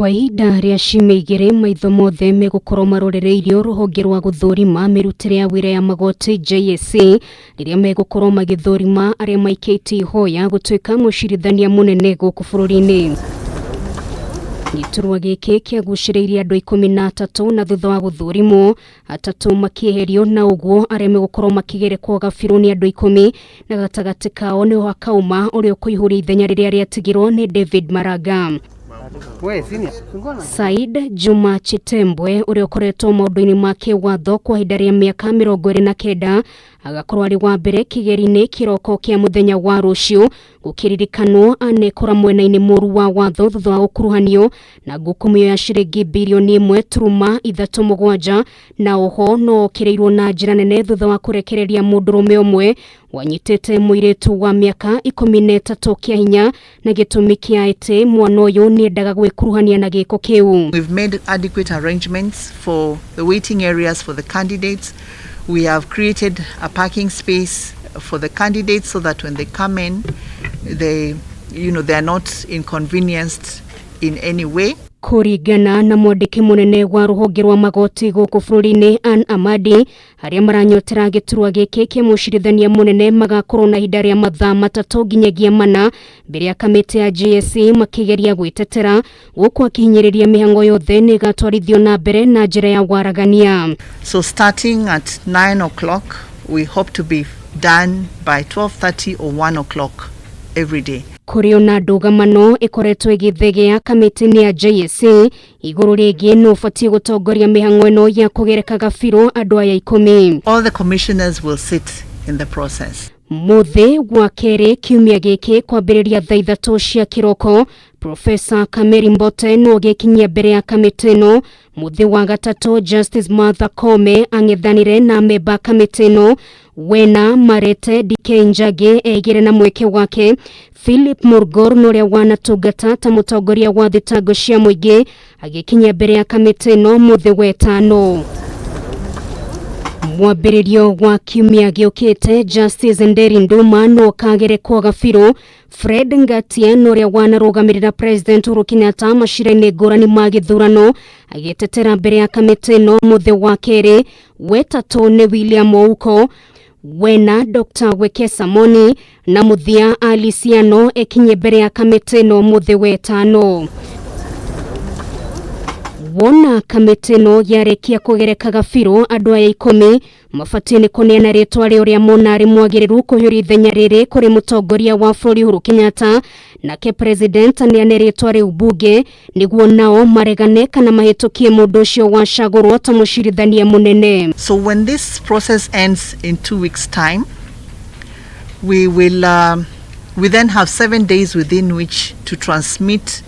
Kwa ihinda rĩa ciumia 2, maitho mothe megũkorwo marorereirio rũhonge rwa gũthũrima mĩrutĩre ya wĩra ya magoti JSC, rĩrĩa megũkorwo magĩthũrima arĩa maikĩtie ihoya gũtuĩka mũcirithania mũnene gũkũ bũrũri-inĩ. Gĩturwa gĩkĩ kĩagucĩrĩirie andũ 13, na thutha wa gũthũrimwo atatũ makĩeherio, na ũguo arĩa megũkorwo makĩgerekwo gabirũ nĩ andũ 10, na gatagatĩ kao nĩho hakauma ũrĩa ũkũihũria ithenya rĩrĩa rĩatigirwo nĩ David Maraga. Said Juma Chitembwe, ũrĩa ũkoretwo maũndũ-inĩ ma kĩwatho kwa ihinda rĩa mĩaka 29, agakorwo arĩ wa mbere kĩgeri-inĩ kĩroko kĩa mũthenya wa rũciũ. Gũkĩririkanwo anekora mwena-inĩ mũru wa watho thutha wa gũkuruhanio na ngukumio ya ciringi birioni 1.37, na oho no okĩrĩirwo na njĩra nene thutha wa kũrekereria mũndũrũme ũmwe wanyitĩte mũirĩtu wa mĩaka 13 kĩa hinya, na gĩtũmi kĩa atĩ mwana ũyũ nĩendaga gwĩkuruhania na gĩko kĩu. We've made adequate arrangements for the waiting areas for the candidates. We have created a parking space for the candidates so that when they come in, they are not inconvenienced in any way. Kũringana na mwandĩki mũnene wa rũhonge rwa magoti gũkũ bũrũri-inĩ Ann Amadi, arĩa maranyotera gĩturwa gĩkĩ kĩa mũcirithania mũnene magakorwo na ihinda rĩa mathaa 3 nginyagia 4 mbere ya kamĩtĩ ya JSC makĩgeria gwĩtetera, gũkũ akĩhinyĩrĩria mĩhang'o yothe nĩ ĩgatwarithio na mbere na njĩra ya waragania. So starting at 9 o'clock, we hope to be done by 12:30 or 1 o'clock every day. Kũrĩ ona ndũgamano ĩkoretwo ĩgĩthegea kamĩtĩ-inĩ ya JSC igũrũ rĩngĩ nũ ũbatiĩ gũtongoria mĩhang'o ĩno ya kũgereka gabirũ andũ aya 10. All the commissioners will sit in the process. Mũthĩ wa kerĩ kiumia gĩkĩ, kwambĩrĩria thaa 3 cia kĩroko, Profesa Kameri Mbote no agĩkinyia mbere ya kamĩtĩ ĩno. Mũthĩ wa gatatũ, Justice Martha Koome ang'ethanire na memba kamĩtĩ ĩno. Wena Marete DK Njagi eigire na mweke wake. Philip Murgor, ũrĩa wanatungata ta mũtongoria wa thitango cia mũingĩ, agĩkinyia mbere ya kamĩtĩ ĩno mũthĩ wetano. Mwambĩrĩrio wa kiumia gĩũkĩte, Justice Nderi Nduma no kagerekwo gabirũ. Fred Ngatia, ũrĩa wanarũgamĩrĩra President Uhuru Kenyatta macira-inĩ ngũrani ma gĩthurano, agĩtetera mbere ya kamĩtĩ ĩno mũthĩ wa kerĩ. Wetatũ nĩ William Ouko, wena Dr Wekesa Moni, na mũthia Aliciano ekinye mbere ya kamĩtĩ ĩno mũthĩ wetano. Wona kamĩtĩ ĩno yarĩkia kũgereka gabirũ andũ aya 10, mabatiĩ nĩ kũneana rĩtwa rĩa ũrĩa mona arĩ mwagĩrĩru kũhiũria ithenya rĩrĩ kũrĩ mũtongoria wa bũrũri Uhuru Kenyatta, nake president aneane rĩtwa rĩu bunge nĩguo nao maregane kana mahĩtũkie mũndũ ũcio wacagũrwo ta mũcirithania mũnene. So when this process ends in 2 weeks' time, we then have 7 days within which to transmit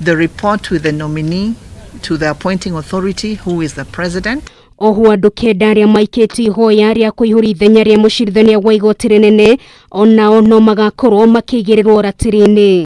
the report with the nominee to the appointing authority, who is the president. Oho andũ 9 arĩa maikĩtie ihoya rĩa kũihũria ithenya rĩa mũcirithania wa igoti rĩnene onao no magakorwo makĩigĩrĩrwo ratiri-inĩ.